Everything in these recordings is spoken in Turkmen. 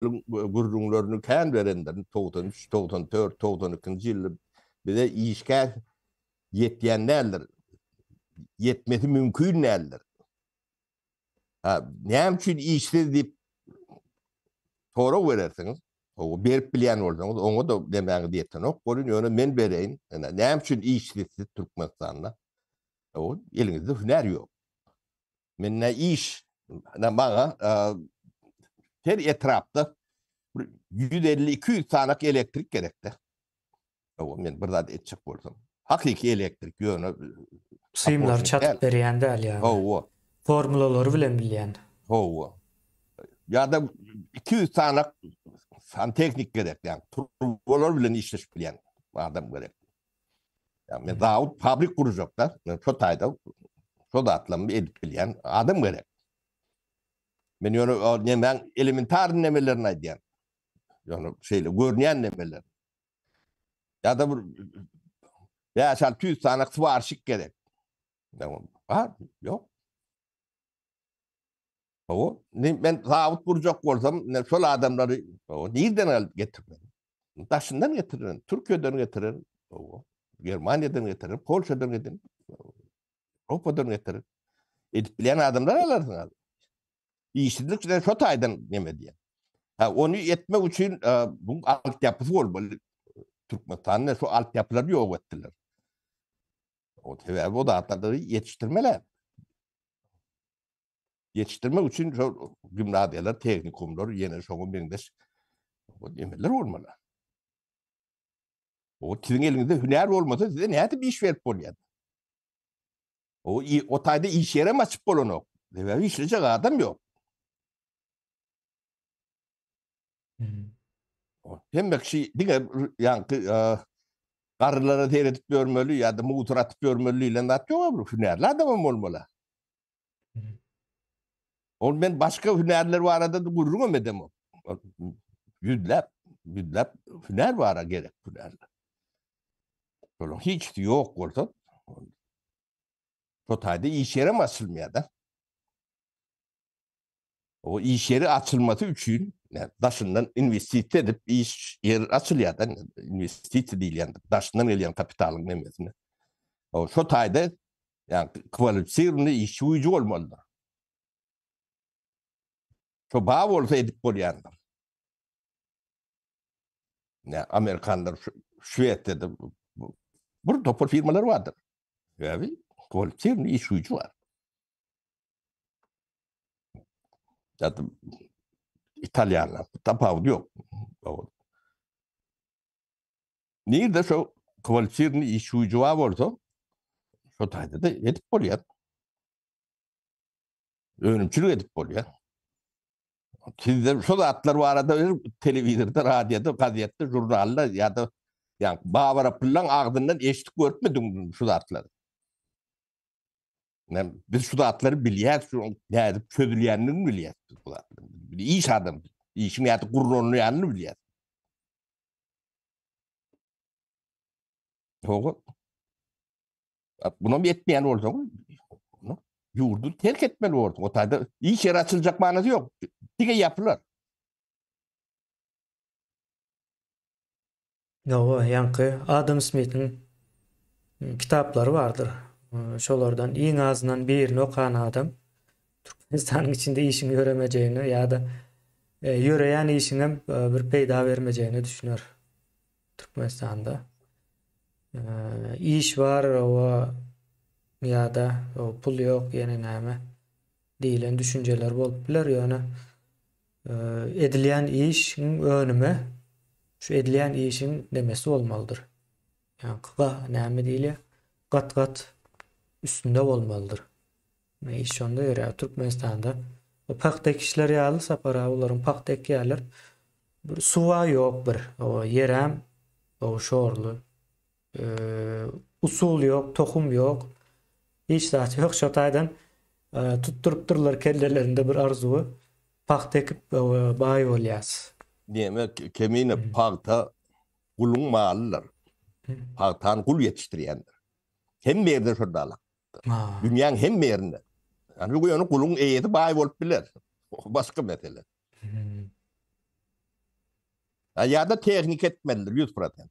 gürrüňlerini kän berendirin, 93, 94, 92-nji ýylda bize işgär ýetýän däldir. Ýetmesi mümkin däldir. Ha, näme üçin işsiz diýip sorag berersiňiz? Oňa berip bilýän bolsaňyz, oňa da demäňiz ýetenok. Bolun, ýöne men bereýin. Ine, näme üçin işsiz siz Türkmenistanda? O eliňizde hünär ýok. Men ne iş, ne maňa her etrapda 150-200 sanak elektrik gerekdi. Owa, men bir zat etjek bolsam. Hakyky elektrik ýöne Simleri çatyp berýän däl ýa. Hawa. Formulalary bilen bilýän. Hawa. Ýa-da 200 sanak santehnik gerek, ýa turbalar bilen işleşip bilýän adam gerek. Ýa men zawod, fabrik gurjak da, men şo taýda şo zatlaryny edip bilýän adam gerek. Men ýöne nemäň elementar nemelerini aýdýan. Ýöne şeýle görünýän nemeler. Ýa-da bir 5-600 sany swarşik gerek. Bar, ýok. Hawa, men zawod gurjak bolsam, şol adamlary nirden alyp getirmeli? Daşyndan getirerin, Türkiýeden getirerin, Germaniýadan getirerin, Polşadan getirerin, Ýewropadan getirerin. Edip bilýän adamlar alarsyň. Işsizlik bilen şo taýdan neme diýen. Ha, ony etmek üçin bu altyapysy bolmaly. Türkmenistanda şu altyapylary ýok etdiler. O sebäbi o zatlary ýetişdirmeli. Ýetişdirmek üçin şo gimnaziýalar, tehnikumlar ýene şoňa meňzeş nemeler bolmaly. O siziň eliňizde hünär bolmasa size nädip iş berip bolýar? O, o taýda iş ýerem açyp bolanok. Sebäbi işlejek adam ýok. Hmm. Hemme kişi diňe ýaňky garrylara seredip ýörmeli ýa-da mugtur atyp ýörmeli diýlen zat ýok, bir hünärli adamam bolmaly. Hmm. Ol men başga hünärler barada da gürrüňem edemok. Ýüzläp, ýüzläp hünär bara gerek hünärler. Şolaryň hiçisi ýok bolsa, şo taýda iş ýerem açylmaýar-da. O iş ýeri açylmasy üçin daşyndan inwestisiýa edip iş ýer açylýar-da, inwestisiýa diýilýän daşyndan gelýän kapitalyň nemesine. O şo taýda ýa kwalifisirowanyý işçi güýji bolmalydyr. Şo bar bolsa edip bolýandyr. Ne Amerikanlar Şwesiýada bir topar firmalar bardyr. Sebäbi kwalifisirowanyý iş güýji bar. Zaten İtalyanlar tapawudy ýok. Nirde şo kwalifisirowanyý iş güýji bar bolsa, şo taýda da edip bolýar. Önümçilik edip bolýar. Sizde şu zatlar barada telewizorda, radioda, gazetde, žurnalda ýa-da ýa Babarapullaň agzyndan eşidip görüpmidiň şu zatlary? Men biz şu zatlary bilýäris, şu nädip çözülýänini bilýäris biz bu zatlary. Biz iş adamy, işiň nädip gurlanýanyny bilýäris. Ýok. Buna ýetmeýän bolsaň, ýurdy terk etmeli borsuň. O taýda iş ýeri açyljak manysy ýok. Diňe ýapylar. Hawa, ýaňky Adam Smitiň kitaplary bardyr. Şolardan iň azyndan birini okan adam Türkmenistanyň içinde işiň ýöremejegine ýa-da e, ýöreýän işiňem e, bir peýda bermejegine düşüner. Türkmenistanda e, iş bar, owa ýa-da pul ýok, ýene näme diýlen düşünjeler bolup biler, ýöne Edilýän işiň önümi şu edilýän işiň nemesi bolmalydyr. Ýaňky ga näme diýilýär? Gat-gat üstünde bolmalydyr. Iş şonda ýörýär. Türkmenistanda o pagta ekişler ýaly Sapar aga olaryň pagta ekýärler. Bir suwa ýok bir. O ýerem o şorly. Usul ýok, tohum ýok. Hiç zat ýok. Şo taýdan tutdurypdyrlar kellelerinde bir arzuwy. Pagta ekip baý bolýas. Diýmek, Kemine pagta guluň malydyr. Pagtany gul ýetişdirýändir. Hemme ýerde şol dalak. Dünýäň hemme ýerinde. Ýöne guluň eýesi baý bolup biler. O başga mesele. Ýa-da tehnika etmelidir 100%.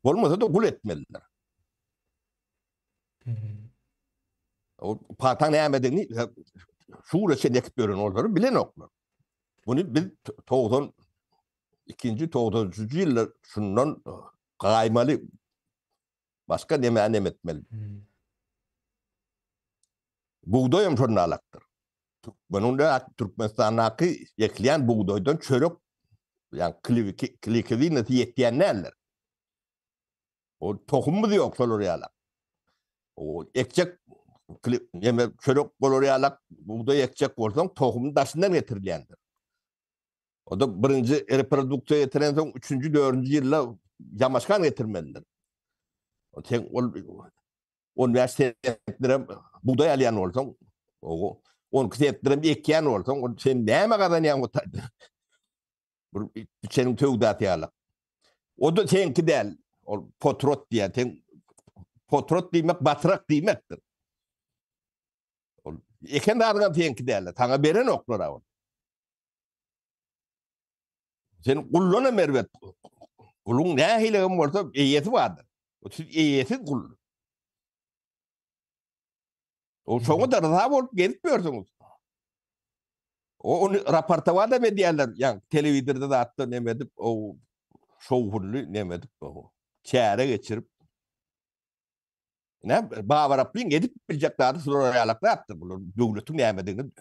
Bolmasa-da gul etmelidir. O pagtaň nämedigini şu güne çenli ekip ýören olary bilenoklar. Muny biz 92-nji, 93-nji ýylda şundan gaýmaly başga näme näme etmeli. Bugdaý hem şonda alakdyr. Türkmeniň de Türkmenistandaky ekilýän bugdaýdan çörek ýa klikezinasy ýetýän däldir. O tohumymyz ýok şolar ýaly. O ekjek ýeme çörek bolar ýaly bugdaý ekjek bolsaň tohum daşyndan getirilýändir. O da birinji reproduksiýa getiren soň üçünji, dördünji ýylda ýamaşgan getirmelidir. O sen ol 15 sentnerem bugdaý alýan bolsaň, o 12 sentnerem ekýän bolsaň, ol sen näme gazanýaň o taýda? Bir biçeniň söwdasy ýaly. O da seňki däl. Ol potrot diýýär. Sen potrot diýmek batrak diýmekdir. Ol eken zadyňam seňki däl. Saňa beren oklar ol. Sen gullanam erbet. Guluň nähili hem bolsa eýesi bardyr. Siz eýesiz gul. O şoňa da rıza bolup gezip ýörsüňiz. O ony raportowadam edýärler, ýa telewizorda zatda neme edip, o şowhunly neme edip, o çäre geçirip. Ne Babaraplyň edip biljek zady şular ýalak zatdyr. Bular döwletiň nämedigini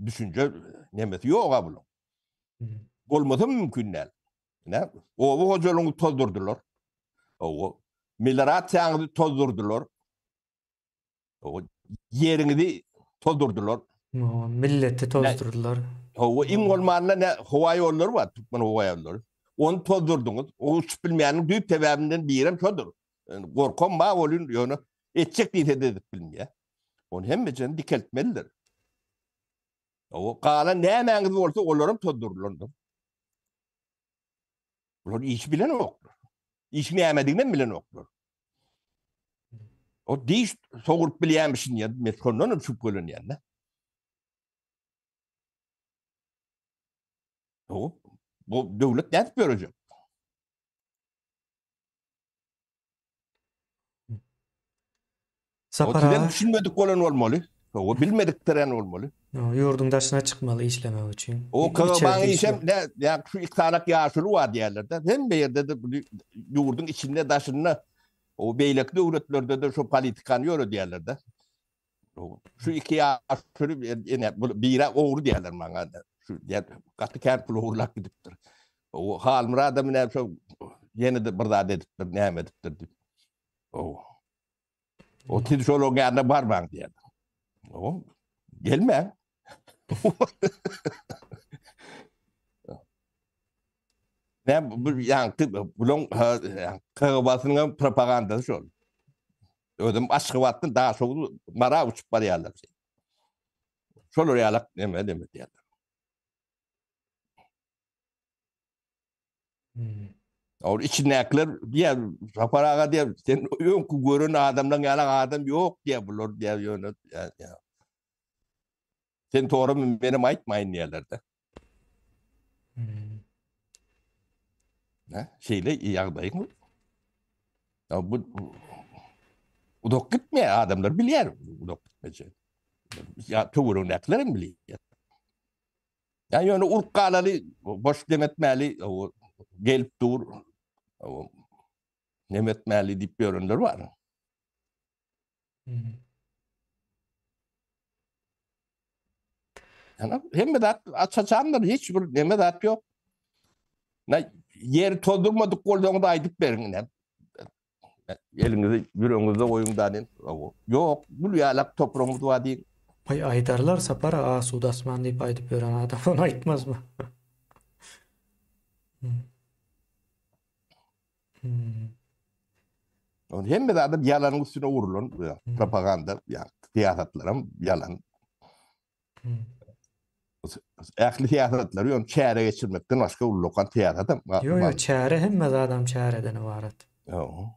düşünje nemesi ýok-a buluň. Bolmasa mümkin däl. Ne? Oba hojalygyny tozdurdylar. Oba meliorasiýaňyzy tozdurdylar. O ýeriňizi tozdurdylar. Milleti tozdurdylar. Hawa, iň bolmanda ne howa ýollary bar, türkmen howa ýollary. Ony tozdurdyňyz. O uçup bilmeýäniň düýp sebäbinden birem şodur. Gorkam bar bolýan, ýöne etjek diýse de edip bilmeýär. Ony hemmejeni dikeltmelidir. O galan nämäňiz bolsa olaram tozdurylandyr. Bular işi bilenoklar. Işiň nämedigini bilenoklar. O diş sogurup bilýärmişin diýen, men şondan hem şübhelenýän de. O, bu döwlet nädip ýörejek? Sapar aga. Düşünmedik bolan bolmaly. O bilmedik teren bolmaly. Ýurduň daşyna çykmaly işlemek üçin. O KGB-nyň işem ne, ýa şu iki sanak ýaşuly bar diýerler-de. Hemme ýerde-de bu ýurduň içinde, daşynda, o beýleki döwletlerde-de şu politikany ýöredýärler-de. Şu iki ýaşuly ene bu biri ogry diýerler maňa. Şu diýer gaty kän pul ogurlap gidipdir. O Halmyradam ine şu ýene-de bir zat edipdir, näme edipdir diýip. O O siz şolaryň ýanyna barmaň diýýär. O gelmäň. Ne bu ýaňky bulaň KGB-synyň propagandasy şol. Özüm Aşgabatdan Daşoguz Mara uçup barýarlar. Şolar ýalak neme neme diýýärler. Hmm. Ol içindäkiler diýär, Sapar aga diýär, sen öňki gören adamlaň ýaly adam ýok diýär bular diýär ýöne. Sen sorama menem aýtmaýyn diýerler-de. Hmm. Ne? Şeýle ýagdaýyň. Ya bu uzak gitmeýär adamlar bilýär uzak gitmejek. Ya töweregindäkiler hem bilýär. Ýa ýöne urup galaly, boş dem etmäli, gelip dur, nem etmäli diýip ýörenler bar. Ýa hemme zat aç-açandyr, hiç bir neme zat ýok. Na ýeri tozdurmadyk bolsaňyz aýdyp beriň ine. Eliňizi ýüregiňizde goýuň da diýin. Ýok, gül ýalak topragymyz bar diýin. Aý aýdarlar Sapar aga asuda asman diýip aýdyp ýören adam ony aýtmazmy? Ol hemme zadam ýalanyň üstüne gurlan propaganda, ýa syýasatlaram ýalan. Ähli syýasatlary ýöne çäre geçirmekden başga ullakan syýasatam Ýok, ýok, çäre hemme zadam çäreden ybarat. Ýok.